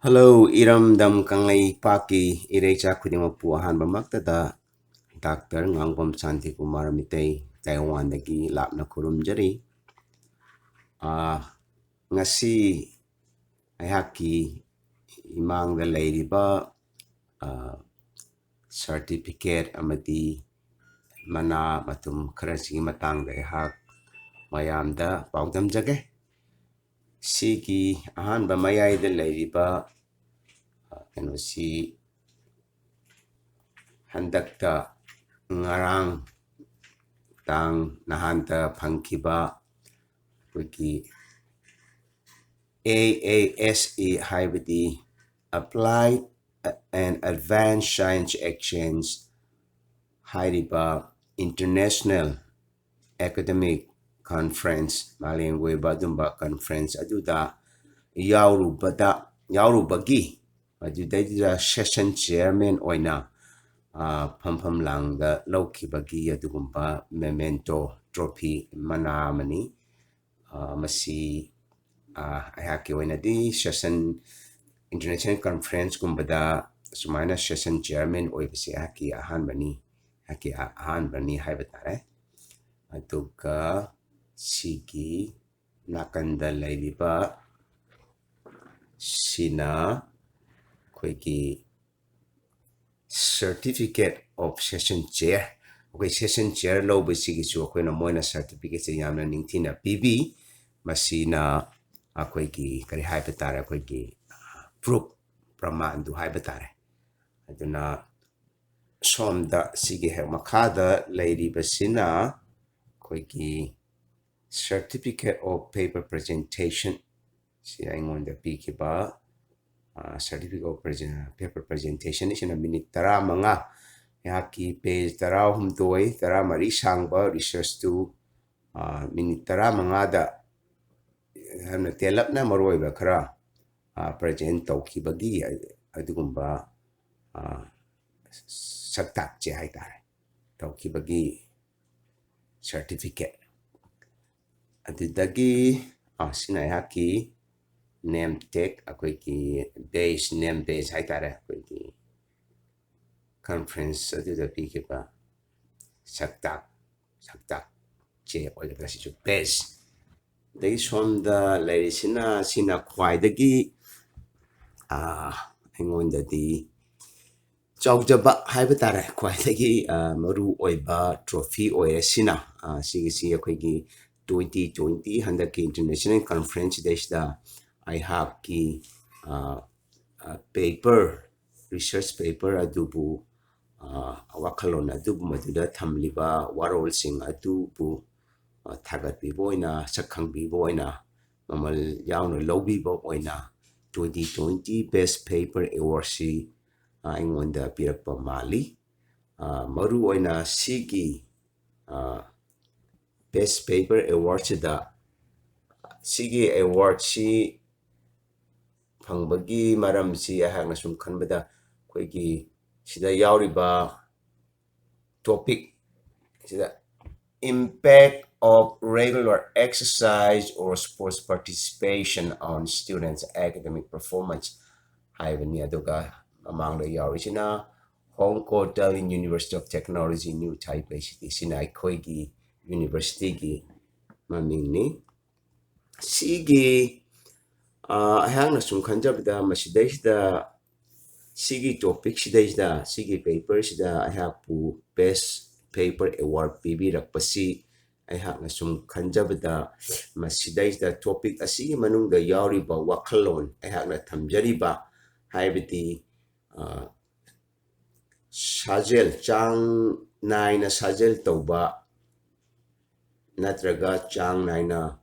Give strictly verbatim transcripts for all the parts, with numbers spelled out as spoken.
Hello, ꯏꯔꯝꯗꯝ ꯀꯪꯂꯩꯄꯥꯛꯀꯤ ꯏꯔꯩꯆꯥ ꯈꯨꯗꯤꯡꯃꯛꯄꯨ ꯑꯍꯥꯟꯕꯃꯛꯇꯗ ꯗꯥꯛꯇꯔ ꯉꯥꯡꯕꯝ ꯁꯥꯟꯇꯤꯀꯨꯃꯥꯔ ꯃꯤꯇꯩ, ꯇꯥꯏꯋꯥꯟꯗꯒꯤ ꯂꯥꯞꯅ ꯈꯨꯔꯨꯝꯖꯔꯤ꯫ ꯑꯥ, ꯉꯁꯤ ꯑꯩꯍꯥꯛꯀꯤ ꯏꯃꯥꯡꯗ ꯂꯩꯔꯤꯕ, ꯑꯥ, certificate ꯑꯃꯗꯤ ꯃꯅꯥ ꯃꯊꯨꯝ ꯈꯔꯁꯤꯒꯤ ꯃꯇꯥꯡꯗ ꯑꯩꯍꯥꯛ ꯃꯌꯥꯝꯗ ꯄꯥꯎꯗꯝꯖꯒꯦ꯫ ꯁꯤꯒꯤ ꯑꯍꯥꯟꯕ ꯃꯌꯥꯏꯗ ꯂꯩꯔꯤꯕ, ꯑ, ꯀꯩꯅꯣꯁꯤ ꯍꯟꯗꯛꯇ ꯉꯔꯥꯡ ꯇꯥꯡ ꯅꯍꯥꯟꯗ ꯐꯪꯈꯤꯕ ꯑꯩꯈꯣꯏꯒꯤ A A S E ꯍꯥꯏꯕꯗꯤ Applied and Advanced Science Exchange ꯍꯥꯏꯔꯤꯕ international academic conference, ꯃꯥꯂꯦꯝꯒꯤ ꯑꯣꯏꯕ ꯑꯗꯨꯝꯕ conference ꯑꯗꯨꯗ ꯌꯥꯎꯔꯨꯕꯗ, ꯌꯥꯎꯔꯨꯕꯒꯤ, ꯑꯗꯨꯗꯩꯗꯨꯗ session chairman ꯑꯣꯏꯅ, ꯑ, ꯐꯝꯐꯝ ꯂꯥꯡꯗ ꯂꯧꯈꯤꯕꯒꯤ ꯑꯗꯨꯒꯨꯝꯕ memento trophy ꯃꯅꯥ ꯑꯃꯅꯤ꯫ ꯑ, ꯃꯁꯤ, ꯑ, ꯑꯩꯍꯥꯛꯀꯤ ꯑꯣꯏꯅꯗꯤ session, international conferenceꯀꯨꯝꯕꯗ ꯁꯨꯃꯥꯏꯅ session chairman ꯑꯣꯏꯕꯁꯤ ꯑꯩꯍꯥꯛꯀꯤ ꯑꯍꯥꯟꯕꯅꯤ, ꯑꯩꯍꯥꯛꯀꯤ ꯑ-, ꯑꯍꯥꯟꯕꯅꯤ ꯍꯥꯏꯕ ꯇꯥꯔꯦ꯫ ꯑꯗꯨꯒ ꯁꯤꯒꯤ ꯅꯥꯀꯟꯗ ꯂꯩꯔꯤꯕ ꯁꯤꯅ ꯑꯩꯈꯣꯏꯒꯤ Certificate of Session Chair꯫ ꯑꯩꯈꯣꯏ session chair ꯂꯧꯕꯁꯤꯒꯤꯁꯨ ꯑꯩꯈꯣꯏꯅ, ꯃꯣꯏꯅ certificateꯁꯦ ꯌꯥꯝꯅ ꯅꯤꯡꯊꯤꯅ ꯄꯤꯕꯤ꯫ ꯃꯁꯤꯅ ꯑꯩꯈꯣꯏꯒꯤ ꯀꯔꯤ ꯍꯥꯏꯕ ꯇꯥꯔꯦ, ꯑꯩꯈꯣꯏꯒꯤ proof, ꯄ꯭ꯔꯃꯥꯟꯗꯨ ꯍꯥꯏꯕ ꯇꯥꯔꯦ꯫ ꯑꯗꯨꯅ ꯁꯣꯝꯗ ꯁꯤꯒꯤ ꯍꯦꯛ ꯃꯈꯥꯗ ꯂꯩꯔꯤꯕꯁꯤꯅ ꯑꯩꯈꯣꯏꯒꯤ Certificate of Paper Presentation ꯁꯤ ꯑꯩꯉꯣꯟꯗ ꯄꯤꯈꯤꯕ, ꯑ, Certificate of Presen-, Paper Presentation ꯁꯤꯅ minute ꯇꯔꯥꯃꯉꯥ, ꯑꯩꯍꯥꯛꯀꯤ page ꯇꯔꯥꯍꯨꯝꯗꯣꯏ, ꯇꯔꯥꯃꯔꯤ ꯁꯥꯡꯕ researchꯇꯨ, ꯑ, minute ꯇꯔꯥꯃꯉꯥꯗ ꯌꯥꯝꯅ ꯇꯦꯜꯂꯞꯅ ꯃꯔꯨꯑꯣꯏꯕ ꯈꯔ, ꯑ, present ꯇꯧꯈꯤꯕꯒꯤ ꯑꯗꯨꯒꯨꯝꯕ, ꯑ, ꯁꯛꯇꯥꯛ ꯆꯦ ꯍꯥꯏꯇꯥꯔꯦ, ꯇꯧꯈꯤꯕꯒꯤ certificate꯫ ꯑꯗꯨꯗꯒꯤ, ꯑ, ꯁꯤꯅ ꯑꯩꯍꯥꯛꯀꯤ name tag, ꯑꯩꯈꯣꯏꯒꯤ badge, name badge ꯍꯥꯏꯇꯥꯔꯦ, ꯑꯩꯈꯣꯏꯒꯤ conference ꯑꯗꯨꯗ ꯄꯤꯈꯤꯕ ꯁꯛꯇꯥꯛ ꯁꯛꯇꯥꯛ ꯆꯦ ꯑꯣꯏꯒꯗ꯭ꯔꯥ, ꯁꯤꯁꯨ badge꯫ ꯑꯗꯒꯤ ꯁꯣꯝꯗ ꯂꯩꯔꯤꯁꯤꯅ, ꯁꯤꯅ ꯈ꯭ꯋꯥꯏꯗꯒꯤ ꯑꯩꯉꯣꯟꯗꯗꯤ ꯆꯥꯎꯖꯕ ꯍꯥꯏꯕ ꯇꯥꯔꯦ, ꯈ꯭ꯋꯥꯏꯗꯒꯤ ꯃꯔꯨ ꯑꯣꯏꯕ trophy ꯑꯣꯏꯔꯦ꯫ ꯁꯤꯅ ꯁꯤꯒꯤꯁꯤ ꯑꯩꯈꯣꯏꯒꯤ twenty twenty ꯍꯟꯗꯛꯀꯤ international conference ꯁꯤꯗꯩꯁꯤꯗ ꯑꯩꯍꯥꯛꯀꯤ paper, research paper ꯑꯗꯨꯕꯨ, ꯋꯥꯈꯜꯂꯣꯟ ꯑꯗꯨꯕꯨ, ꯃꯗꯨꯗ ꯊꯝꯂꯤꯕ ꯋꯥꯔꯣꯜꯁꯤꯡ ꯑꯗꯨꯕꯨ ꯊꯥꯒꯠꯄꯤꯕ ꯑꯣꯏꯅ, ꯁꯛ ꯈꯪꯕꯤꯕ ꯑꯣꯏꯅ, ꯃꯃꯜ ꯌꯥꯎꯅ ꯂꯧꯕꯤꯕ ꯑꯣꯏꯅ twenty twenty Best Paper Award ꯁꯤ ꯑꯩꯉꯣꯟꯗ ꯄꯤꯔꯛꯄ ꯃꯥꯜꯂꯤ꯫ ꯃꯔꯨ ꯑꯣꯏꯅ ꯁꯤꯒꯤ Best Paper Award ꯁꯤꯗ, ꯁꯤꯒꯤ award ꯁꯤ ꯐꯪꯕꯒꯤ ꯃꯔꯝꯁꯤ ꯑꯩꯍꯥꯛꯅ ꯁꯨꯝ ꯈꯟꯕꯗ, ꯑꯩꯈꯣꯏꯒꯤ ꯁꯤꯗ ꯌꯥꯎꯔꯤꯕ topic ꯁꯤꯗ, "Impact of regular exercise or sports participation on students' academic performance" ꯍꯥꯏꯕꯅꯤ꯫ ꯑꯗꯨꯒ ꯃꯃꯥꯡꯗ ꯌꯥꯎꯔꯤꯁꯤꯅ Hong Kong Delhi University of Technology, New Taipei City, ꯁꯤꯅ ꯑꯩꯈꯣꯏꯒꯤ university ꯒꯤ ꯃꯃꯤꯡꯅꯤ꯫ ꯁꯤꯒꯤ ꯑꯩꯍꯥꯛꯅ ꯁꯨꯝ ꯈꯟꯖꯕꯗ, ꯃꯁꯤꯗꯩꯁꯤꯗ, ꯁꯤꯒꯤ topic ꯁꯤꯗꯩꯁꯤꯗ, ꯁꯤꯒꯤ paper ꯁꯤꯗ ꯑꯩꯍꯥꯛꯄꯨ Best Paper Award ꯄꯤꯕꯤꯔꯛꯄꯁꯤ ꯑꯩꯍꯥꯛꯅ ꯁꯨꯝ ꯈꯟꯖꯕꯗ, ꯃꯁꯤꯗꯩꯁꯤꯗ topic ꯑꯁꯤꯒꯤ ꯃꯅꯨꯡꯗ ꯌꯥꯎꯔꯤꯕ ꯋꯥꯈꯜꯂꯣꯟ, ꯑꯩꯍꯥꯛꯅ ꯊꯝꯖꯔꯤꯕ, ꯍꯥꯏꯕꯗꯤ ꯁꯥꯖꯦꯜ, ꯆꯥꯡ ꯅꯥꯏꯅ ꯁꯥꯖꯦꯜ ꯇꯧꯕ ꯅꯠꯇ꯭ꯔꯒ ꯆꯥꯡ ꯅꯥꯏꯅ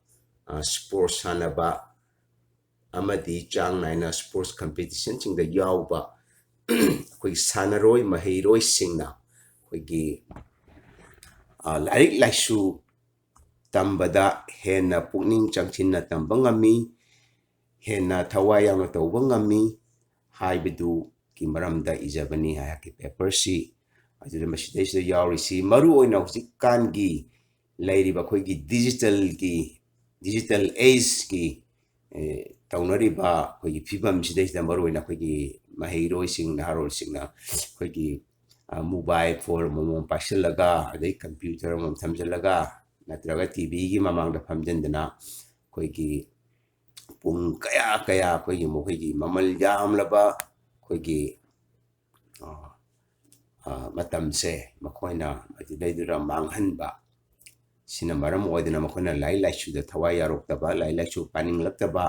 sports ꯁꯥꯟꯅꯕ ꯑꯃꯗꯤ ꯆꯥꯡ ꯅꯥꯏꯅ sports competition ꯁꯤꯡꯗ ꯌꯥꯎꯕ ꯑꯩꯈꯣꯏꯒꯤ ꯁꯥꯟꯅꯔꯣꯏ ꯃꯍꯩꯔꯣꯏꯁꯤꯡꯅ ꯑꯩꯈꯣꯏꯒꯤ ꯂꯥꯏꯔꯤꯛ ꯂꯥꯏꯁꯨ ꯇꯝꯕꯗ ꯍꯦꯟꯅ ꯄꯨꯛꯅꯤꯡ ꯆꯪꯁꯤꯟꯅ ꯇꯝꯕ ꯉꯝꯃꯤ, ꯍꯦꯟꯅ ꯊꯋꯥꯏ ꯌꯥꯎꯅ ꯇꯧꯕ ꯉꯝꯃꯤ ꯍꯥꯏꯕꯗꯨꯒꯤ ꯃꯔꯝꯗ ꯏꯖꯕꯅꯤ ꯑꯩꯍꯥꯛꯀꯤ paper ꯁꯤ꯫ ꯑꯗꯨꯗ ꯃꯁꯤꯗꯩꯁꯤꯗ ꯌꯥꯎꯔꯤꯁꯤ ꯃꯔꯨ ꯑꯣꯏꯅ ꯍꯧꯖꯤꯛꯀꯥꯟꯒꯤ ꯂꯩꯔꯤꯕ ꯑꯩꯈꯣꯏꯒꯤ digital ꯒꯤ, digital age ꯀꯤ ꯇꯧꯅꯔꯤꯕ ꯑꯩꯈꯣꯏꯒꯤ ꯐꯤꯕꯝꯁꯤꯗꯩꯁꯤꯗ ꯃꯔꯨꯑꯣꯏꯅ ꯑꯩꯈꯣꯏꯒꯤ ꯃꯍꯩꯔꯣꯏꯁꯤꯡ, ꯅꯍꯥꯔꯣꯜꯁꯤꯡꯅ ꯑꯩꯈꯣꯏꯒꯤ, ꯑ, mobile phone ꯑꯃꯃꯝ ꯄꯥꯏꯁꯤꯜꯂꯒ, ꯑꯗꯩ computer ꯑꯃꯃꯝ ꯊꯝꯖꯤꯜꯂꯒ, ꯅꯠꯇ꯭ꯔꯒ T Vꯒꯤ ꯃꯃꯥꯡꯗ ꯐꯝꯖꯤꯟꯗꯅ ꯑꯩꯈꯣꯏꯒꯤ ꯄꯨꯡ ꯀꯌꯥ ꯀꯌꯥ ꯑꯩꯈꯣꯏꯒꯤ ꯃꯈꯣꯏꯒꯤ ꯃꯃꯜ ꯌꯥꯝꯂꯕ ꯑꯩꯈꯣꯏꯒꯤ, ꯑ, ꯑ, ꯃꯇꯝꯁꯦ ꯃꯈꯣꯏꯅ ꯑꯗꯨꯗꯩꯗꯨꯗ ꯃꯥꯡꯍꯟꯕ, ꯁꯤꯅ ꯃꯔꯝ ꯑꯣꯏꯗꯅ ꯃꯈꯣꯏꯅ ꯂꯥꯏꯔꯤꯛ ꯂꯥꯏꯁꯨꯗ ꯊꯋꯥꯏ ꯌꯥꯎꯔꯛꯇꯕ, ꯂꯥꯏꯔꯤꯛ ꯂꯥꯏꯁꯨ ꯄꯥꯅꯤꯡꯂꯛꯇꯕ,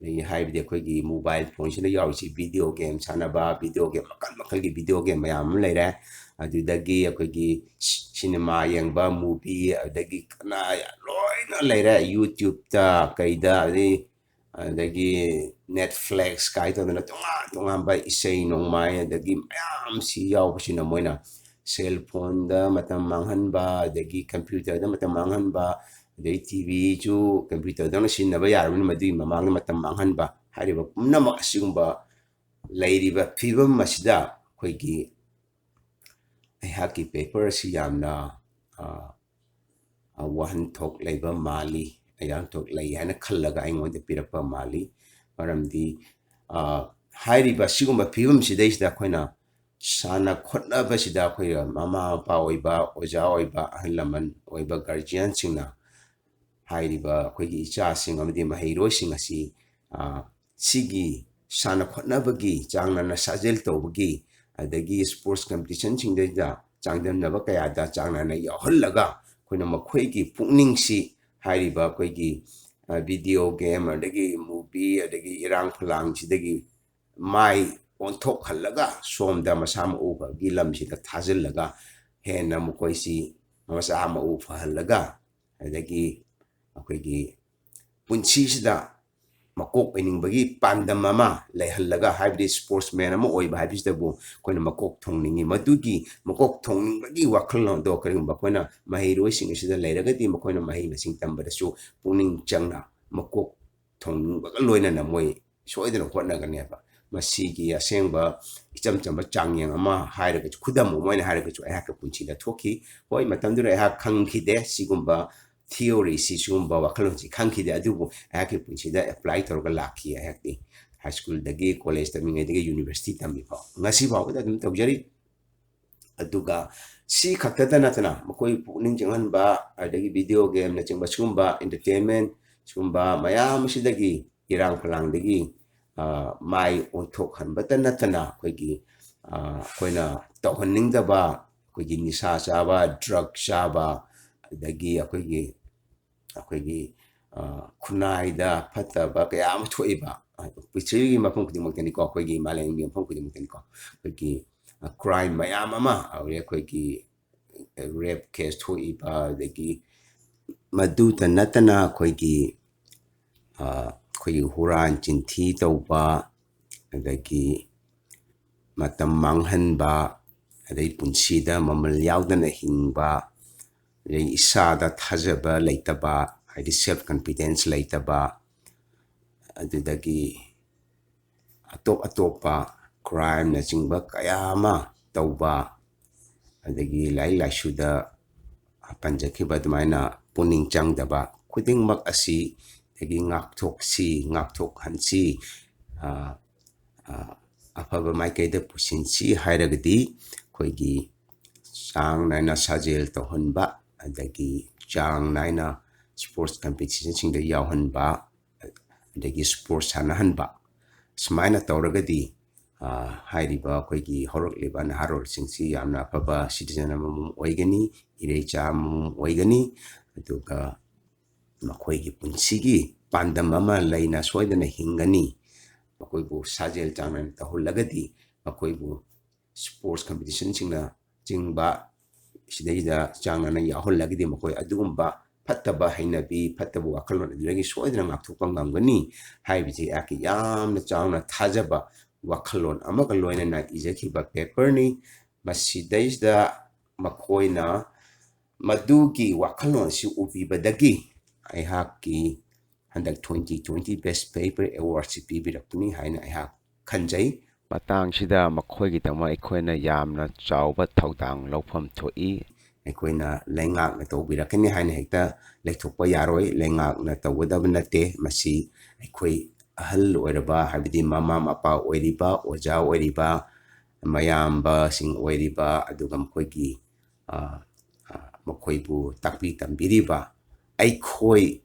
ꯑꯗꯒꯤ ꯍꯥꯏꯕꯗꯤ ꯑꯩꯈꯣꯏꯒꯤ mobile phoneꯁꯤꯗ ꯌꯥꯎꯔꯤꯁꯤ video game ꯁꯥꯟꯅꯕ, video game ꯃꯈꯜ ꯃꯈꯜꯒꯤ video game ꯃꯌꯥꯝ ꯑꯃ ꯂꯩꯔꯦ꯫ ꯑꯗꯨꯗꯒꯤ ꯑꯩꯈꯣꯏꯒꯤ ꯁꯤ-, cinema ꯌꯦꯡꯕ, movie, ꯑꯗꯒꯤ ꯀꯅꯥ ꯂꯣꯏꯅ ꯂꯩꯔꯦ, YouTubeꯇ ꯀꯩꯗ, ꯑꯗꯩ ꯑꯗꯒꯤ Netflix ꯀꯥꯏ ꯇꯧꯗꯅ ꯇꯣꯉꯥꯟ ꯇꯣꯉꯥꯟꯕ ꯏꯁꯩ ꯅꯣꯡꯃꯥꯏ, ꯑꯗꯒꯤ ꯃꯌꯥꯝꯁꯤ ꯌꯥꯎꯕꯁꯤꯅ ꯃꯣꯏꯅ cell phoneꯗ ꯃꯇꯝ ꯃꯥꯡꯍꯟꯕ, ꯑꯗꯒꯤ computerꯗ ꯃꯇꯝ ꯃꯥꯡꯍꯟꯕ, ꯑꯗꯩ TVꯁꯨ computerꯗꯧꯅ ꯁꯤꯖꯤꯟꯅꯕ ꯌꯥꯔꯕꯅꯤꯅ ꯃꯗꯨꯒꯤ ꯃꯃꯥꯡꯗ ꯃꯇꯝ ꯃꯥꯡꯍꯟꯕ, ꯍꯥꯏꯔꯤꯕ ꯄꯨꯝꯅꯃꯛ ꯑꯁꯤꯒꯨꯝꯕ ꯂꯩꯔꯤꯕ ꯐꯤꯕꯝ ꯑꯁꯤꯗ ꯑꯩꯈꯣꯏꯒꯤ ꯑꯩꯍꯥꯛꯀꯤ paper ꯑꯁꯤ ꯌꯥꯝꯅ, ꯑ, ꯑ, ꯋꯥꯍꯟꯊꯣꯛ ꯂꯩꯕ ꯃꯥꯜꯂꯤ, ꯋꯥꯍꯟꯊꯣꯛ ꯂꯩ ꯍꯥꯏꯅ ꯈꯜꯂꯒ ꯑꯩꯉꯣꯟꯗ ꯄꯤꯔꯛꯄ ꯃꯥꯜꯂꯤ꯫ ꯃꯔꯝꯗꯤ, ꯑ, ꯍꯥꯏꯔꯤꯕ ꯑꯁꯤꯒꯨꯝꯕ ꯐꯤꯕꯝꯁꯤꯗꯩꯁꯤꯗ ꯑꯩꯈꯣꯏꯅ ꯁꯥꯟꯅ ꯈꯣꯠꯅꯕꯁꯤꯗ ꯑꯩꯈꯣꯏ ꯃꯃꯥ ꯃꯄꯥ ꯑꯣꯏꯕ, ꯑꯣꯖꯥ ꯑꯣꯏꯕ, ꯑꯍꯜ ꯂꯃꯟ ꯑꯣꯏꯕ, guardianꯁꯤꯡꯅ ꯍꯥꯏꯔꯤꯕ ꯑꯩꯈꯣꯏꯒꯤ ꯏꯆꯥꯁꯤꯡ ꯑꯃꯗꯤ ꯃꯍꯩꯔꯣꯏꯁꯤꯡ ꯑꯁꯤ, ꯑ, ꯁꯤꯒꯤ ꯁꯥꯟꯅ ꯈꯣꯠꯅꯕꯒꯤ ꯆꯥꯡ ꯅꯥꯏꯅ ꯁꯥꯖꯦꯜ ꯇꯧꯕꯒꯤ, ꯑꯗꯒꯤ sports competitionꯁꯤꯡꯗꯩꯗ ꯆꯥꯡꯗꯝꯅꯕ ꯀꯌꯥꯗ ꯆꯥꯡ ꯅꯥꯏꯅ ꯌꯥꯎꯍꯜꯂꯒ ꯑꯩꯈꯣꯏꯅ ꯃꯈꯣꯏꯒꯤ ꯄꯨꯛꯅꯤꯡꯁꯤ ꯍꯥꯏꯔꯤꯕ ꯑꯩꯈꯣꯏꯒꯤ, ꯑ, video game, ꯑꯗꯒꯤ movie, ꯑꯗꯒꯤ ꯏꯔꯥꯡ ꯐꯂꯥꯡꯁꯤꯗꯒꯤ ꯃꯥꯏ ꯑꯣꯟꯊꯣꯛꯍꯜꯂꯒ ꯁꯣꯝꯗ ꯃꯁꯥ ꯃꯎ ꯐꯕꯒꯤ ꯂꯝꯁꯤꯗ ꯊꯥꯖꯤꯜꯂꯒ ꯍꯦꯟꯅ ꯃꯈꯣꯏꯁꯤ ꯃꯁꯥ ꯃꯎ ꯐꯍꯜꯂꯒ, ꯑꯗꯒꯤ ꯑꯩꯈꯣꯏꯒꯤ ꯄꯨꯟꯁꯤꯁꯤꯗ ꯃꯀꯣꯛ ꯑꯣꯏꯅꯤꯡꯕꯒꯤ ꯄꯥꯟꯗꯝ ꯑꯃ ꯂꯩꯍꯜꯂꯒ, ꯍꯥꯏꯕꯗꯤ sportsman ꯑꯃ ꯑꯣꯏꯕ ꯍꯥꯏꯕꯁꯤꯗꯕꯨ ꯑꯩꯈꯣꯏꯅ ꯃꯀꯣꯛ ꯊꯣꯡꯅꯤꯡꯉꯤ꯫ ꯃꯗꯨꯒꯤ ꯃꯀꯣꯛ ꯊꯣꯡꯅꯤꯡꯕꯒꯤ ꯋꯥꯈꯜꯂꯣꯟꯗꯣ ꯀꯔꯤꯒꯨꯝꯕ ꯑꯩꯈꯣꯏꯅ ꯃꯍꯩꯔꯣꯏꯁꯤꯡ ꯑꯁꯤꯗ ꯂꯩꯔꯒꯗꯤ ꯃꯈꯣꯏꯅ ꯃꯍꯩ ꯃꯁꯤꯡ ꯇꯝꯕꯗꯁꯨ ꯄꯨꯛꯅꯤꯡ ꯆꯪꯅ ꯃꯀꯣꯛ ꯊꯣꯡꯅꯤꯡꯕꯒ ꯂꯣꯏꯅꯅ ꯃꯣꯏ ꯁꯣꯏꯗꯅ ꯍꯣꯠꯅꯒꯅꯦꯕ꯫ ꯃꯁꯤꯒꯤ ꯑꯁꯦꯡꯕ ꯏꯆꯝ ꯆꯝꯕ ꯆꯥꯡꯌꯦꯡ ꯑꯃ ꯍꯥꯏꯔꯒꯁꯨ, ꯈꯨꯗꯝ ꯑꯃ ꯑꯣꯏꯅ ꯍꯥꯏꯔꯒꯁꯨ, ꯑꯩꯍꯥꯛꯀꯤ ꯄꯨꯟꯁꯤꯗ ꯊꯣꯛꯈꯤ꯫ ꯍꯣꯏ, ꯃꯇꯝꯗꯨꯗ ꯑꯩꯍꯥꯛ ꯈꯪꯈꯤꯗꯦ ꯁꯤꯒꯨꯝꯕ ꯊꯤꯑꯣꯔꯤꯁꯤ, ꯁꯤꯒꯨꯝꯕ ꯋꯥꯈꯜꯂꯣꯟꯁꯤ ꯈꯪꯈꯤꯗꯦ, ꯑꯗꯨꯕꯨ ꯑꯩꯍꯥꯛꯀꯤ ꯄꯨꯟꯁꯤꯗ ꯑꯦꯄ꯭ꯂꯥꯏ ꯇꯧꯔꯒ ꯂꯥꯛꯈꯤ꯫ ꯑꯩꯍꯥꯛꯇꯤ ꯍꯥꯏ ꯁ꯭ꯀꯨꯜꯗꯒꯤ, ꯀꯣꯂꯦꯖ ꯇꯝꯃꯤꯉꯩꯗꯒꯤ, ꯌꯨꯅꯤꯚꯔꯁꯤꯇꯤ ꯇꯝꯃꯤꯐꯥꯎ, ꯉꯁꯤ ꯐꯥꯎꯕꯗ ꯑꯗꯨꯝ ꯇꯧꯖꯔꯤ꯫ ꯑꯗꯨꯒ ꯁꯤ ꯈꯛꯇꯗ ꯅꯠꯇꯅ ꯃꯈꯣꯏ ꯄꯨꯛꯅꯤꯡ ꯆꯪꯍꯟꯕ, ꯑꯗꯒꯤ ꯚꯤꯗꯤꯑꯣ ꯒꯦꯝꯅꯆꯤꯡꯕ ꯁꯤꯒꯨꯝꯕ ꯏꯟꯇꯔꯇꯦꯟꯃꯦꯟ ꯁꯤꯒꯨꯝꯕ ꯃꯌꯥꯝ ꯑꯁꯤꯗꯒꯤ, ꯏꯔꯥꯡ ꯐꯂꯥꯡꯗꯒꯤ, ꯑ, ꯃꯥꯏ ꯑꯣꯟꯊꯣꯛꯍꯟꯕꯇ ꯅꯠꯇꯅ ꯑꯩꯈꯣꯏꯒꯤ, ꯑ, ꯑꯩꯈꯣꯏꯅ ꯇꯧꯍꯟꯅꯤꯡꯗꯕ ꯑꯩꯈꯣꯏꯒꯤ ꯅꯤꯁꯥ ꯆꯥꯕ, ꯗ꯭ꯔꯒ ꯆꯥꯕ, ꯑꯗꯒꯤ ꯑꯩꯈꯣꯏꯒꯤ, ꯑꯩꯈꯣꯏꯒꯤ, ꯑ, ꯈꯨꯟꯅꯥꯏꯗ ꯐꯠꯇꯕ ꯀꯌꯥ ꯑꯃ ꯊꯣꯛꯏꯕ, ꯑ, ꯄ꯭ꯔꯤꯊꯤꯕꯤꯒꯤ ꯃꯐꯝ ꯈꯨꯗꯤꯡꯃꯛꯇꯅꯤꯀꯣ, ꯑꯩꯈꯣꯏꯒꯤ ꯃꯥꯂꯦꯝꯒꯤ ꯃꯐꯝ ꯈꯨꯗꯤꯡꯃꯛꯇꯅꯤꯀꯣ, ꯑꯩꯈꯣꯏꯒꯤ, ꯑ, ꯀ꯭ꯔꯥꯏꯝ ꯃꯌꯥꯝ ꯑꯃ, ꯑꯗꯩ ꯑꯩꯈꯣꯏꯒꯤ ꯔꯦꯞ ꯀꯦꯁ ꯊꯣꯛꯏꯕ, ꯑꯗꯒꯤ ꯃꯗꯨꯇ ꯅꯠꯇꯅ ꯑꯩꯈꯣꯏꯒꯤ, ꯑ, ꯑꯩꯈꯣꯏꯒꯤ ꯍꯨꯔꯥꯟ ꯆꯤꯟꯊꯤ ꯇꯧꯕ, ꯑꯗꯒꯤ ꯃꯇꯝ ꯃꯥꯡꯍꯟꯕ, ꯑꯗꯩ ꯄꯨꯟꯁꯤꯗ ꯃꯃꯜ ꯌꯥꯎꯗꯅ ꯍꯤꯡꯕ, ꯑꯗꯩ ꯏꯁꯥꯗ ꯊꯥꯖꯕ ꯂꯩꯇꯕ, ꯍꯥꯏꯗꯤ ꯁꯦꯜꯐ ꯀꯟꯐꯤꯗꯦꯟꯁ ꯂꯩꯇꯕ, ꯑꯗꯨꯗꯒꯤ ꯑꯇꯣꯞ ꯑꯇꯣꯞꯄ ꯀ꯭ꯔꯥꯏꯝꯅꯆꯤꯡꯕ ꯀꯌꯥ ꯑꯃ ꯇꯧꯕ, ꯑꯗꯒꯤ ꯂꯥꯏꯔꯤꯛ ꯂꯥꯏꯁꯨꯗ ꯄꯟꯖꯈꯤꯕ ꯑꯗꯨꯃꯥꯏꯅ ꯄꯨꯛꯅꯤꯡ ꯆꯪꯗꯕ ꯈꯨꯗꯤꯡꯃꯛ ꯑꯁꯤ ꯗꯒꯤ ꯉꯥꯛꯊꯣꯛꯁꯤ, ꯉꯥꯛꯊꯣꯛꯍꯟꯁꯤ, ꯑ, ꯑ, ꯑꯐꯕ ꯃꯥꯏꯀꯩꯗ ꯄꯨꯁꯤꯟꯁꯤ ꯍꯥꯏꯔꯒꯗꯤ ꯑꯩꯈꯣꯏꯒꯤ ꯆꯥꯡ ꯅꯥꯏꯅ ꯁꯥꯖꯦꯜ ꯇꯧꯍꯟꯕ, ꯑꯗꯒꯤ ꯆꯥꯡ ꯅꯥꯏꯅ ꯁ꯭ꯄꯣꯔꯠꯁ ꯀꯝꯄꯤꯇꯤꯁꯟꯁꯤꯡꯗ ꯌꯥꯎꯍꯟꯕ, ꯑꯗꯒꯤ ꯁ꯭ꯄꯣꯔꯠꯁ ꯁꯥꯟꯅꯍꯟꯕ, ꯁꯨꯃꯥꯏꯅ ꯇꯧꯔꯒꯗꯤ, ꯑ, ꯍꯥꯏꯔꯤꯕ ꯑꯩꯈꯣꯏꯒꯤ ꯍꯧꯔꯛꯂꯤꯕ ꯅꯍꯥꯔꯣꯜꯁꯤꯡꯁꯤ ꯌꯥꯝꯅ ꯑꯐꯕ ꯁꯤꯇꯤꯖꯟ ꯑꯃꯃꯝ ꯑꯣꯏꯒꯅꯤ, ꯏꯔꯩꯆꯥ ꯑꯃꯃꯝ ꯑꯣꯏꯒꯅꯤ, ꯑꯗꯨꯒ ꯃꯈꯣꯏꯒꯤ ꯄꯨꯟꯁꯤꯒꯤ ꯄꯥꯟꯗꯝ ꯑꯃ ꯂꯩꯅ ꯁꯣꯏꯗꯅ ꯍꯤꯡꯒꯅꯤ꯫ ꯃꯈꯣꯏꯕꯨ ꯁꯥꯖꯦꯜ ꯆꯥꯡ ꯅꯥꯏꯅ ꯇꯧꯍꯜꯂꯒꯗꯤ, ꯃꯈꯣꯏꯕꯨ ꯁ꯭ꯄꯣꯔꯠꯁ ꯀꯝꯄꯤꯇꯤꯁꯟꯁꯤꯡꯅ ꯆꯤꯡꯕ ꯁꯤꯗꯩꯗ ꯆꯥꯡ ꯅꯥꯏꯅ ꯌꯥꯎꯍꯜꯂꯒꯗꯤ, ꯃꯈꯣꯏ ꯑꯗꯨꯒꯨꯝꯕ ꯐꯠꯇꯕ ꯍꯩꯅꯕꯤ, ꯐꯠꯇꯕ ꯋꯥꯈꯜꯂꯣꯟ ꯑꯗꯨꯗꯒꯤ ꯁꯣꯏꯗꯅ ꯉꯥꯛꯊꯣꯛꯄ ꯉꯝꯒꯅꯤ ꯍꯥꯏꯕꯁꯤ ꯑꯩꯍꯥꯛꯀꯤ ꯌꯥꯝꯅ ꯆꯥꯎꯅ ꯊꯥꯖꯕ ꯋꯥꯈꯜꯂꯣꯟ ꯑꯃꯒ ꯂꯣꯏꯅꯅ ꯏꯖꯈꯤꯕ ꯄꯦꯄꯔꯅꯤ꯫ ꯃꯁꯤꯗꯩꯁꯤꯗ ꯃꯈꯣꯏꯅ ꯃꯗꯨꯒꯤ ꯋꯥꯈꯜꯂꯣꯟ ꯑꯁꯤ ꯎꯕꯤꯕꯗꯒꯤ ꯑꯩꯍꯥꯛꯀꯤ ꯍꯟꯗꯛ twenty twenty Best Paper Awardꯁꯤ ꯄꯤꯕꯤꯔꯛꯄꯅꯤ ꯍꯥꯏꯅ ꯑꯩꯍꯥꯛ ꯈꯟꯖꯩ꯫ ꯃꯇꯥꯡꯁꯤꯗ ꯃꯈꯣꯏꯒꯤꯗꯃꯛ ꯑꯩꯈꯣꯏꯅ ꯌꯥꯝꯅ ꯆꯥꯎꯕ ꯊꯧꯗꯥꯡ ꯂꯧꯐꯝ ꯊꯣꯛꯏ꯫ ꯑꯩꯈꯣꯏꯅ ꯂꯩꯉꯥꯛꯅ ꯇꯧꯕꯤꯔꯛꯀꯅꯤ ꯍꯥꯏꯅ ꯍꯦꯛꯇ ꯂꯩꯊꯣꯛꯄ ꯌꯥꯔꯣꯏ꯫ ꯂꯩꯉꯥꯛꯅ ꯇꯧꯒꯗꯕ ꯅꯠꯇꯦ꯫ ꯃꯁꯤ ꯑꯩꯈꯣꯏ ꯑꯍꯜ ꯑꯣꯏꯔꯕ, ꯍꯥꯏꯕꯗꯤ ꯃꯃꯥ ꯃꯄꯥ ꯑꯣꯏꯔꯤꯕ, ꯑꯣꯖꯥ ꯑꯣꯏꯔꯤꯕ, ꯃꯌꯥꯝꯕꯁꯤꯡ ꯑꯣꯏꯔꯤꯕ, ꯑꯗꯨꯒ ꯃꯈꯣꯏꯒꯤ, ꯑ, ꯑ, ꯃꯈꯣꯏꯕꯨ ꯇꯥꯛꯄꯤ ꯇꯝꯕꯤꯔꯤꯕ ꯑꯩꯈꯣꯏ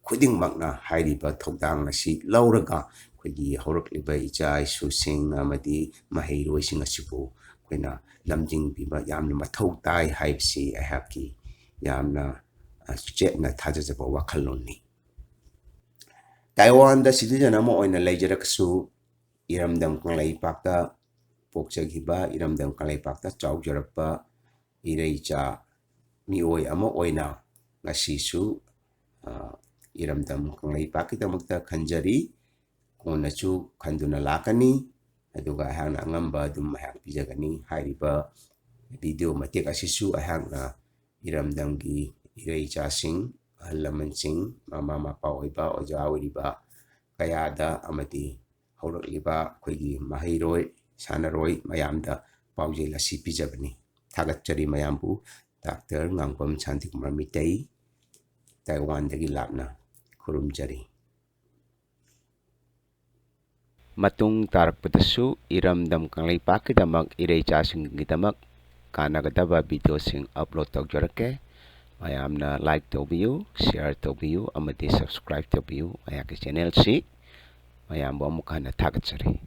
ꯈꯨꯗꯤꯡꯃꯛꯅ ꯍꯥꯏꯔꯤꯕ ꯊꯧꯗꯥꯡ ꯑꯁꯤ ꯂꯧꯔꯒ ꯑꯩꯈꯣꯏꯒꯤ ꯍꯧꯔꯛꯂꯤꯕ ꯏꯆꯥ ꯏꯁꯨꯁꯤꯡ ꯑꯃꯗꯤ ꯃꯍꯩꯔꯣꯏꯁꯤꯡ ꯑꯁꯤꯕꯨ ꯑꯩꯈꯣꯏꯅ ꯂꯝꯖꯤꯡꯕꯤꯕ ꯌꯥꯝꯅ ꯃꯊꯧ ꯇꯥꯏ ꯍꯥꯏꯕꯁꯤ ꯑꯩꯍꯥꯛꯀꯤ ꯌꯥꯝꯅ, ꯑ, ꯆꯦꯠꯅ ꯊꯥꯖꯖꯕ ꯋꯥꯈꯜꯂꯣꯟꯅꯤ꯫ ꯇꯥꯏꯋꯥꯟꯗ citizen ꯑꯃ ꯑꯣꯏꯅ ꯂꯩꯖꯔꯒꯁꯨ, ꯏꯔꯝꯗꯝ ꯀꯪꯂꯩꯄꯥꯛꯇ ꯄꯣꯛꯆꯈꯤꯕ, ꯏꯔꯝꯗꯝ ꯀꯪꯂꯩꯄꯥꯛꯇ ꯆꯥꯎꯖꯔꯛꯄ ꯏꯔꯩꯆꯥ ꯃꯤꯑꯣꯏ ꯑꯃ ꯑꯣꯏꯅ ꯉꯁꯤꯁꯨ, ꯑ, ꯏꯔꯝꯗꯝ ꯀꯪꯂꯩꯄꯥꯛꯀꯤꯗꯃꯛꯇ ꯈꯟꯖꯔꯤ꯫ ꯀꯣꯟꯅꯁꯨ ꯈꯟꯗꯨꯅ ꯂꯥꯛꯀꯅꯤ꯫ ꯑꯗꯨꯒ ꯑꯩꯍꯥꯛꯅ ꯑꯉꯝꯕ ꯑꯗꯨꯝ ꯑꯩꯍꯥꯛ ꯄꯤꯖꯒꯅꯤ꯫ ꯍꯥꯏꯔꯤꯕ video ꯃꯇꯦꯛ ꯑꯁꯤꯁꯨ ꯑꯩꯍꯥꯛꯅ ꯏꯔꯝꯗꯝꯒꯤ ꯏꯔꯩꯆꯥꯁꯤꯡ, ꯑꯍꯜ ꯂꯃꯟꯁꯤꯡ, ꯃꯃꯥ ꯃꯄꯥ ꯑꯣꯏꯕ, ꯑꯣꯖꯥ ꯑꯣꯏꯔꯤꯕ ꯀꯌꯥꯗ ꯑꯃꯗꯤ ꯍꯧꯔꯛꯂꯤꯕ ꯑꯩꯈꯣꯏꯒꯤ ꯃꯍꯩꯔꯣꯏ, ꯁꯥꯟꯅꯔꯣꯏ ꯃꯌꯥꯝꯗ ꯄꯥꯎꯖꯦꯜ ꯑꯁꯤ ꯄꯤꯖꯕꯅꯤ꯫ ꯊꯥꯒꯠꯆꯔꯤ ꯃꯌꯥꯝꯕꯨ꯫ ꯗꯥꯛꯇꯔ ꯉꯥꯡꯕꯝ ꯁꯥꯟꯇꯤꯀꯨꯃꯥꯔ ꯃꯤꯇꯩ, ꯇꯥꯏꯋꯥꯟꯗꯒꯤ ꯂꯥꯞꯅ ꯈꯨꯔꯨꯝꯖꯔꯤ꯫ ꯃꯇꯨꯡ ꯇꯥꯔꯛꯄꯗꯁꯨ ꯏꯔꯝꯗꯝ ꯀꯪꯂꯩꯄꯥꯛꯀꯤꯗꯃꯛ, ꯏꯔꯩꯆꯥꯁꯤꯡꯒꯤꯗꯃꯛ ꯀꯥꯟꯅꯒꯗꯕ videoꯁꯤꯡ upload ꯇꯧꯖꯔꯛꯀꯦ꯫ ꯃꯌꯥꯝꯅ like ꯇꯧꯕꯤꯌꯨ, share ꯇꯧꯕꯤꯌꯨ ꯑꯃꯗꯤ subscribe ꯇꯧꯕꯤꯌꯨ ꯑꯩꯍꯥꯛꯀꯤ channelꯁꯤ꯫ ꯃꯌꯥꯝꯕꯨ ꯑꯃꯨꯛ ꯍꯟꯅ ꯊꯥꯒꯠꯆꯔꯤ꯫